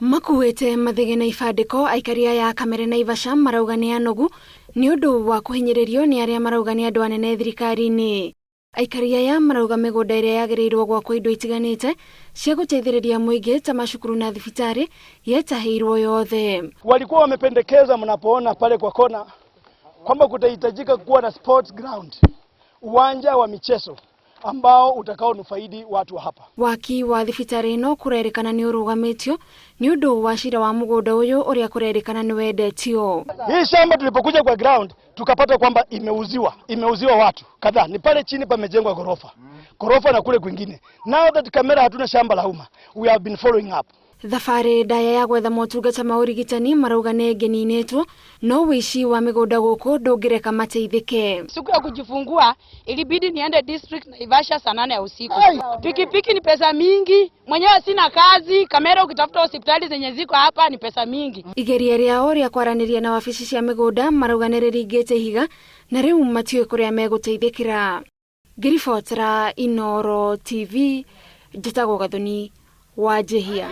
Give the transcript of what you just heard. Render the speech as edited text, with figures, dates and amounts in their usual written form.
Makuĩte mathĩgĩ na ibandĩko, aikari aya a Kamere Naivasha marauga nĩ anogu nĩ ũndũ wa kũhinyĩrĩrio nĩ arĩa marauga nĩ andũ anene thirikari-inĩ. Aikari aya marauga mĩgũnda ĩrĩa yagĩrĩirwo gwakwo indo itiganĩte cia gũteithĩrĩria mũingĩ ta macukuru na thibitarĩ yetahĩirwo yothe. Walikuwa wamependekeza mnapoona pale kwa kona kwamba kutahitajika kuwa na sports ground, uwanja wa michezo ambao utakaonufaidi watu wa hapa. Waki wa thibitarĩ ĩno kũrerĩkana nĩ ũrũgamĩtio nĩ ũndũ wa cira wa mũgũnda ũyũ ũrĩa kũrerĩkana nĩ wendetio. Hii shamba tulipokuja kwa ground tukapata kwamba imeuziwa watu kadhaa. Ni pale chini pamejengwa ghorofa na kule kwingine. Now that Kamera hatuna shamba la umma, we have been following up. Thabarĩ ndaya ya gwetha motungata ma ũrigitani marauga nĩ ĩngĩninĩtwo no wĩici wa mĩgũnda gũkũ ndũngĩreka mateithĩke. Siku ya kujifungua ilibidi niende district Naivasha saa 8 ya usiku. Pikipiki ni pesa mingi, mwenyewe sina kazi. Kamera ukitafuta hospitali zenye ziko hapa ni pesa mingi. Igeria rĩao rĩa kwaranĩria na wabici cia mĩgũnda marauga nĩ rĩringĩte ihiga na rĩu matiũĩ kũrĩa megũteithĩkĩra. Ngĩribotera Inooro TV, njĩtagwo Gathoni wa Njihia.